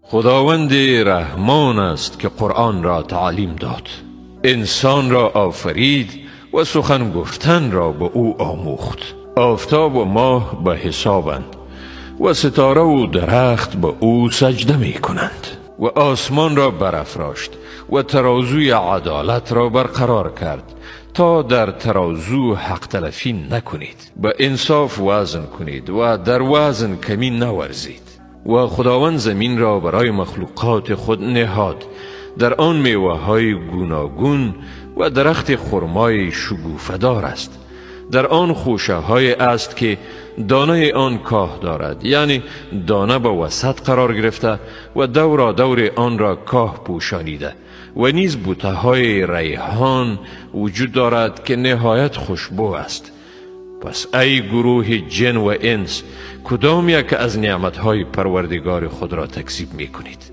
خداوند رحمان است که قرآن را تعلیم داد، انسان را آفرید و سخن گفتن را به او آموخت. آفتاب و ماه به حسابند و ستاره و درخت به او سجده می کنند. و آسمان را برافراشت و ترازوی عدالت را برقرار کرد تا در ترازو حق تلفی نکنید. به انصاف وزن کنید و در وزن کمی نورزید. و خداوند زمین را برای مخلوقات خود نهاد، در آن میوه های گوناگون و درخت خرمای شگوفه دار است. در آن خوشه های است که دانه آن کاه دارد، یعنی دانه به وسط قرار گرفته و دورا دور آن را کاه پوشانیده. و نیز بوته های ریحان وجود دارد که نهایت خوشبو است. پس ای گروه جن و انس، کدام یک از نعمت های پروردگار خود را تکذیب می کنید؟